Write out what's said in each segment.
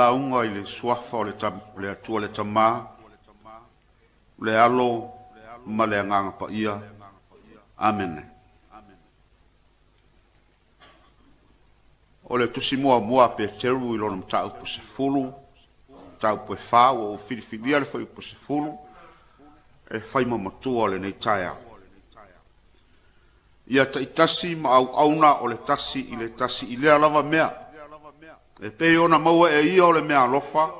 lauga i le Suafa o le Atua le Tama, le Alo ma le Agaga Paia. Amene. O le tusi muamua a Peteru i lona mataupu 10, mataupu e 4, ua ou filifilia le fuaiupu 10 e fai ma matua o lenei taeao. Ia taitasi ma auauna o le tasi i le tasi i lea lava mea, e pei ona maua e ia o le mea alofa,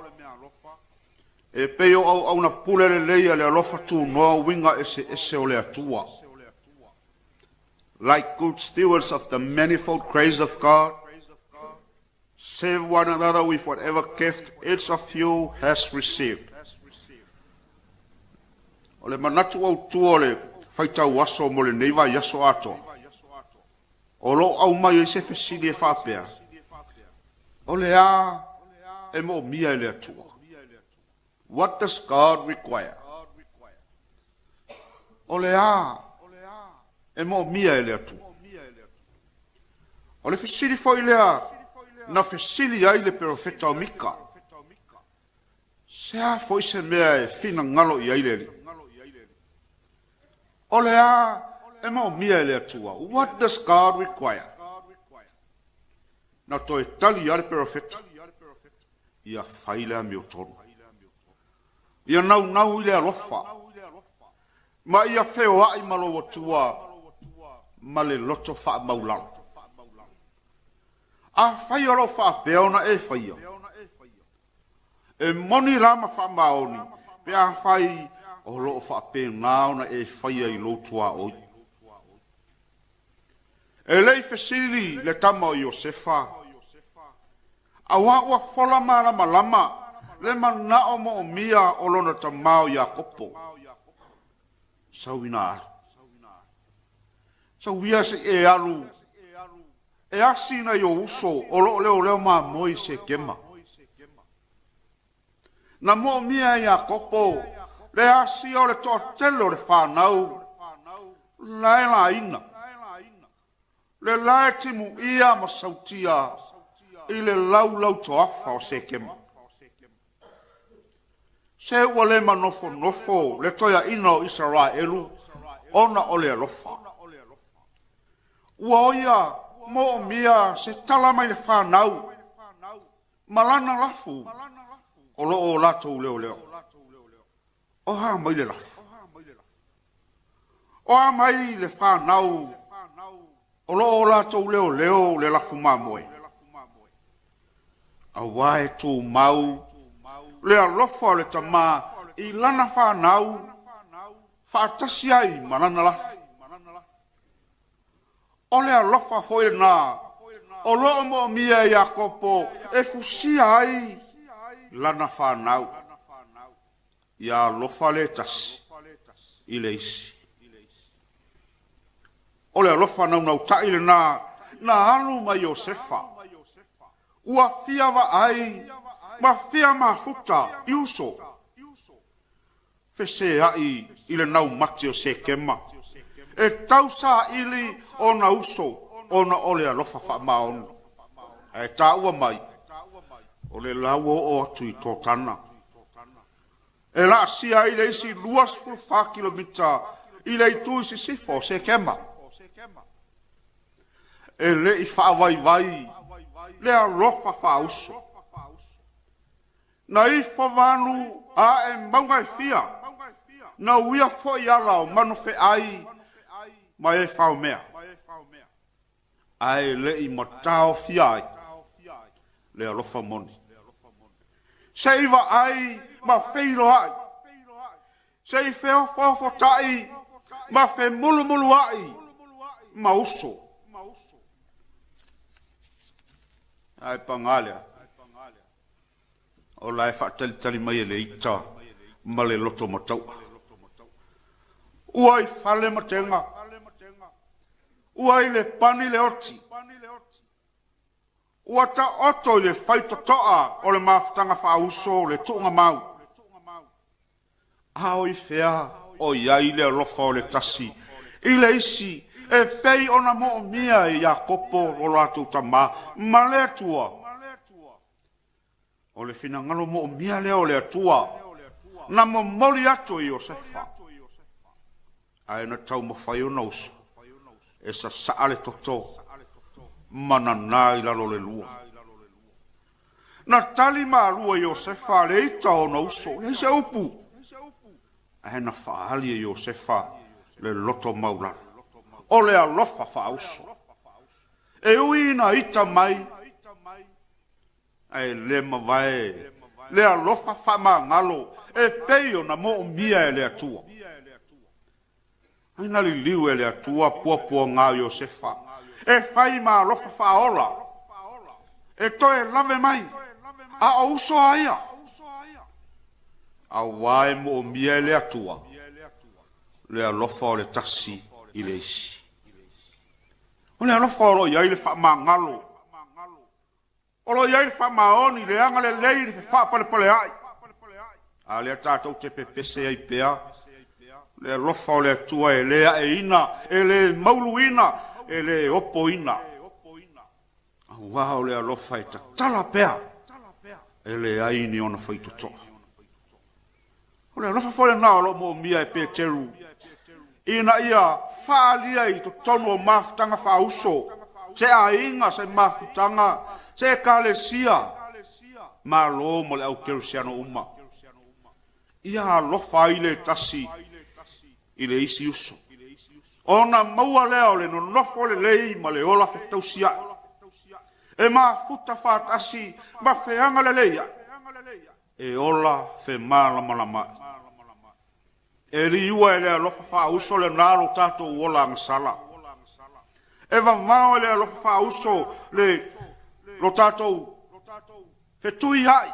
e pei o auauna pule lelei a le alofa tunoa uiga eseese o le Atua. Like good stewards of the manifold grace of God, serve one another with whatever gift each of you has received. O le manatu autu o le faitau aso mo lenei vaiaso atoa, o lo o aumai ai se fesili e faapea, O le a e moomia e le Atua? What does God require? O le a e moomia e le Atua? O le fesili foi lea na fesili ai le perofeta o Mika, Se a foi se mea e finagalo i ai le Alii? O le a e moomia e le Atua? What does God require? Na toe tali lava le perofeta, Ia fai le amiotonu. Ia naunau i le alofa, ma ia feoai ma lou Atua ma le loto faamaulalo. Afai o lo o faapea ona e faia, e moni la ma faamaoni pe afai o lo o faapena ona e faia i lou tuaoi. E le i fesili le tama o Iosefa, auā ua fola malamalama le manao moomia o lona tama o Iakopo. Sau ina alu. Sau ia se i e alu e asi nai ou uso o lo o leoleo mamoe i Sekema. Na moomia e Iakopo le asia o le toatele o le fanau la e laina, le la e timuia ma sautia i le laulau toafa o Sekema. Se ua le manofonofo le toeaina o Isaraelu ona o le alofa. Ua oia moomia se tala mai le fanau ma lana lafu o lo o latou leoleo. O a mai le lafu? O a mai le fanau o lo o latou leoleo le lafu mamoe? Auā e tumau le alofa o le tama i lana fanau faatasi ai ma lana lafu. O le alofa foi lena o lo o moomia e Iakopo e fusia ai lana fanau. Ia alofa le tasi i le isi. O le alofa naunautaʻi lena na alu ma Iosefa. Ua fia vaai ma fia mafuta i uso. Feseai i le naumati o Sekema, e tau saili ona uso ona o le alofa faamaoni. Ae taua mai, o le la ua oo atu i Totana. E laasia ai le isi 24 kilomita i le itu i sisifo o Sekema. E le i faavaivai le alofa faauso. Na ifo vanu ae mauga e fia, na uia foi ala o manufeai ma e faomea, ae le i mataofia ai le alofa moni. Se i vaai ma feiloai, se i feofoofotai ma femulumuluai ma uso. Ae paga lea, O la e faatalitali mai e le ita ma le loto mataua. Ua i fale matega, ua i le pani le oti, ua taoto i le faitotoa o le mafutaga faauso le tuugamau. A o i fea o i ai le alofa o le tasi i le isi e pei ona moomia e Iakopo lo latou tama ma le Atua? O le finagalo moomia lea o le Atua na momoli atu e Iosefa, ae na taumafai ona uso e sasaa le toto ma nanā i lalo o le lua. Na tali malu e Iosefa le ita o ona uso, leai se upu, ae na faaali e Iosefa le loto maulalo o le alofa faauso. E ui ina ita mai, ae le mavae le alofa faamagalo e pei ona moomia e le Atua. Ai na liliu e le Atua puapuaga o Iosefa e fai ma alofa faaola, e toe lave mai, a o uso a ia, auā e moomia e le Atua le alofa o le tasi i le isi. O le alofa o lo o i ai le faamagalo, o lo o i ai le faamaoni, le agalelei, le fefaapalepaleai. A lea tatou te pepese ai pea, le alofa o le Atua e le aeina, e le mauluina, e le opoina. Auā o le alofa e tatala pea, e leai ni ona faitotoa. O le alofa foi lena o lo o moomia e Peteru ina ia faaalia i totonu o mafutaga faauso, se aiga, se mafutaga, se ekalesia, Malo ma le au kerisiano uma. Ia alofa ai le tasi i le isi uso, ona maua lea o le nonofo lelei ma le ola fetausiai, e mafuta faatasi ma feaga lelei ai, e ola femalamalamaai. E liua e le alofa faauso lena lo tatou ola agasala. E vavao e le alofa faauso le lo tatou fetuiai.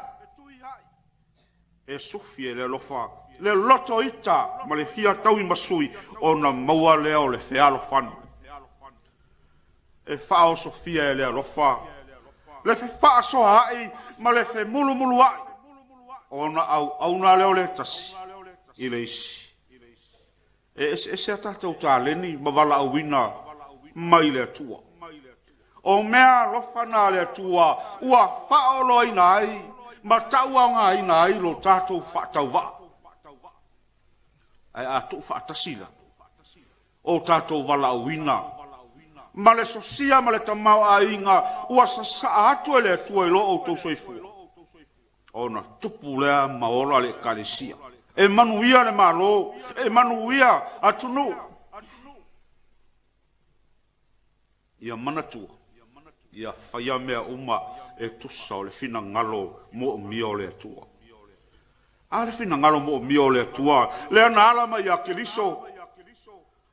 E sufi e le alofa le loto ita ma le fia tauimasui ona maua lea o le fealofani. E faaosofia e le alofa le fefaasoaai ma le femulumuluai ona auauna lea o le tasi i le isi. E eseese a tatou taleni ma valaauina mai le Atua. O mea alofa na a le Atua ua faaoloaina ai ma tauaogaina ai lo tatou faatauvaa. Ae a tuufaatasi la o tatou valaauina ma le sosia ma le tamaoaiga ua sasaa atu e le Atua i lo outou soifua, ona tupu lea ma ola le Ekalesia, e manuia le Malo, e manuia atunuu. Ia manatua, ia faia mea uma e tusa o le finagalo moomia o le Atua. A le finagalo moomia o le Atua lea na ala mai ia Keriso,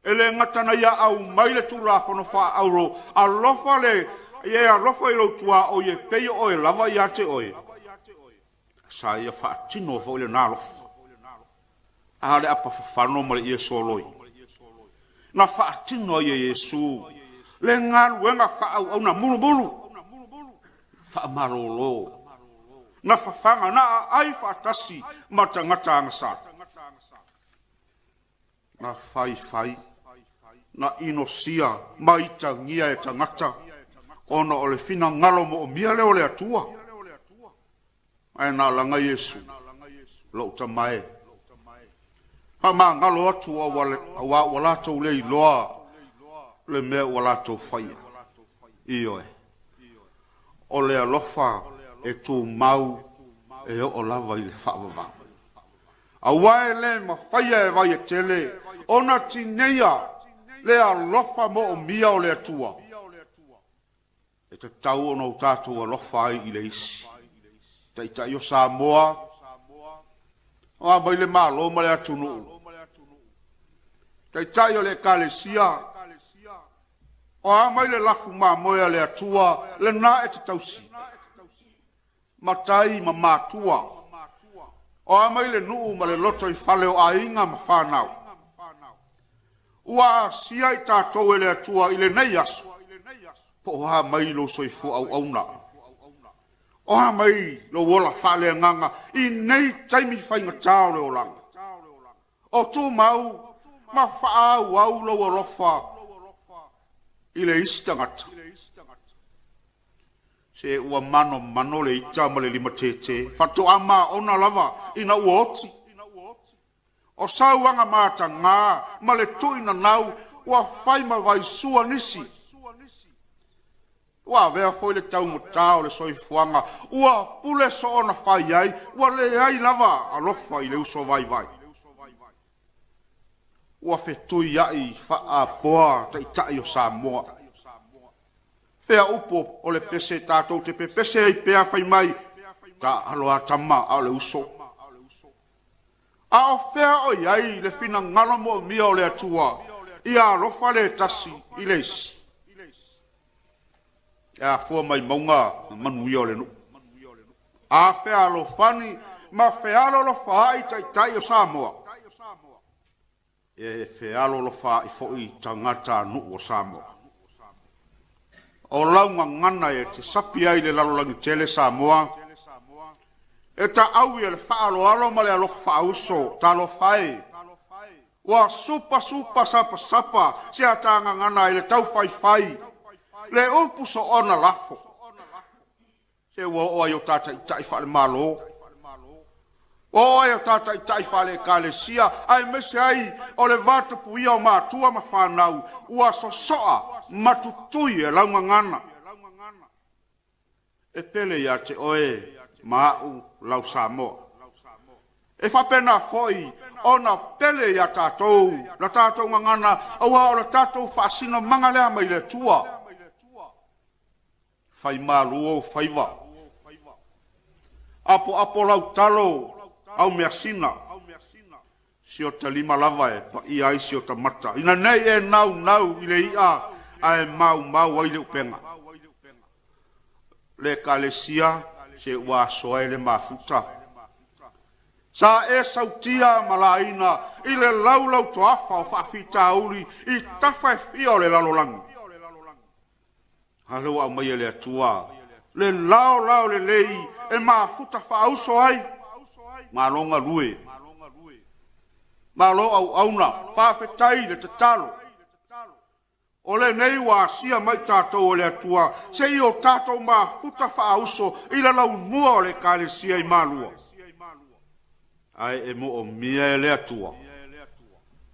e le gata na ia aumai le Tulafono faaauro, alofa le e alofa i lou tuaoi e pei o oe lava ia te oe, sa ia faatino foi lena alofa. A le apafafano ma le ie soloi na faatino ai e Iesu le galuega faaauauna mulumulu, faamalolo, na fafaga, na aai faatasi ma tagata agasala, na faifai, na inosia ma itagia e tagata ona o le finagalo moomia lea o le Atua. Ae na alaga Iesu, lou Tama e, faamagalo atu auā ua latou le iloa le mea ua latou faia. Ioe, o le alofa e tumau e oo lava i le faavavau. Aua e le mafaia e vai e tele ona tineia le alofa moomia o le Atua. E tatau ona o tatou alofa ai i le isi. Taitai o Samoa, o a mai le Malo ma le atunuu. Taitai o le Ekalesia, o a mai le lafu mamoe a le Atua lena e te tausi. Matai ma matua, o a mai le nuu ma le lotoifale o aiga ma fanau. Ua asia i tatou e le Atua i lenei aso, po o a mai lou soifua auauna, o a mai lou ola faaleagaga i nei taimi faigata o le olaga. O tumau ma faaauau lou alofa i le isi tagata. Se ua manomano le ita ma le limatētē, faatoa maona lava ina ua oti. O sauaga matagā ma le tuinanau ua fai ma vaisua nisi. Ua avea foi le taugata o le soifuaga ua pule soona fai ai, ua leai lava alofa i le uso vaivai. Ua fetuiai faapoa taitai o Samoa. Fea upu o le pese tatou te pepese ai pea fai mai, taalo a tama a o le uso. A o fea o i ai le finagalo moomia o le Atua ia alofa le tasi i le isi? E afua mai mauga manuia o le nuu. A fealofani ma fealolofaai taitai o Samoa, e fealolofaai foi tagatanuu o Samoa. O lau gagana e te sapi ai i le lalolagi tele Samoa, e taaui e le faaaloalo ma le alofa faauso. Talofa e, ua supasupa sapasapa se atagagana i le taufaifai le upu soona lafo. Se ua oo ai o ta taitai faale-Malo, ua oo ai o ta taitai faale-Ekalesia, aemaise ai o le vatapuia o matua ma fanau, ua sosoa ma tutui e laugagana. E pele ia te oe ma au lau Samoa. E faapena foi ona pele ia tatou la tatou gagana, aua o le tatou faasinomaga lea mai le Atua. Fai malu ou faiva, apoapo lau talo au measina, si o ta lima lava e paia ai si o ta mata, ina nei e naunau i le i'a ae maumau ai le upega. Le Ekalesia, se ua asoa e le mafuta. Sa e sautia ma laina i le laulau toafa o faafitauli i tafa e fia o le lalolagi. A lea ua aumai e le Atua le laolao lelei e mafuta faauso ai. Malo galue, malo auauna, faafetai le tatalo. O lenei ua asia mai tatou e le Atua se i o tatou mafuta faauso i le laumua o le Ekalesia i Malua. Ae e moomia e le Atua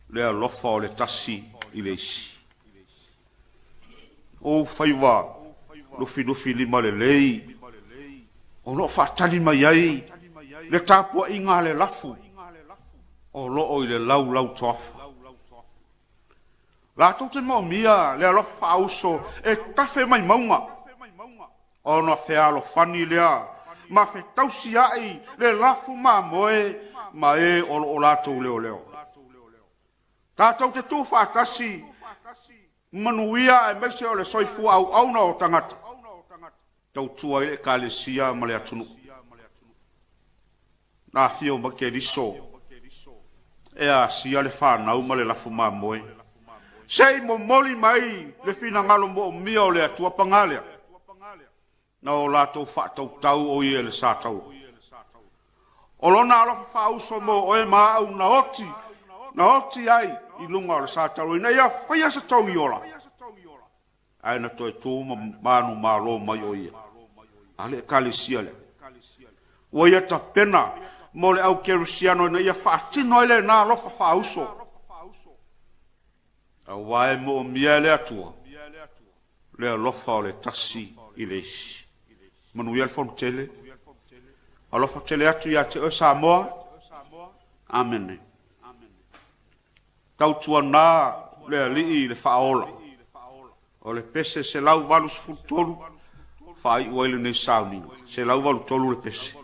le alofa o le tasi i le isi. Ou faiva lufilufi lima lelei o lo o faatali mai ai le tapuaiga a le lafu o lo o i le laulau toafa. Latou te moomia le alofa faauso e tafe mai mauga, ona fealofani lea ma fetausiai le lafu mamoe ma e o lo o latou leoleo. Tatou te tuufaatasi manuia aemaise o le soifua auauna o tagata, tautua ai le Ekalesia ma le atunuu. Na afio mai Keriso e asia le fanau ma le lafu mamoe, se i momoli mai le finagalo moomia o le Atua. Paga lea, na o latou faatautau o ia i le sataua. O lona alofa faauso mo oe ma au na oti, na oti ai i luga o le sataua ina ia faia se togi ola, ae na toe tu ma manumalo mai o ia. A le Ekalesia lea, ua ia tapena mo le au kerisiano ina ia faatino ai lena alofa faauso. Aua e moomia e le Atua le alofa o le tasi i le isi. Manuia le fono tele. Alofa tele atu ia te oe Samoa. Amene. Tautuana le Alii i le faaola. O le pese 183 faaiu ai lenei sauniga. 183 le pese.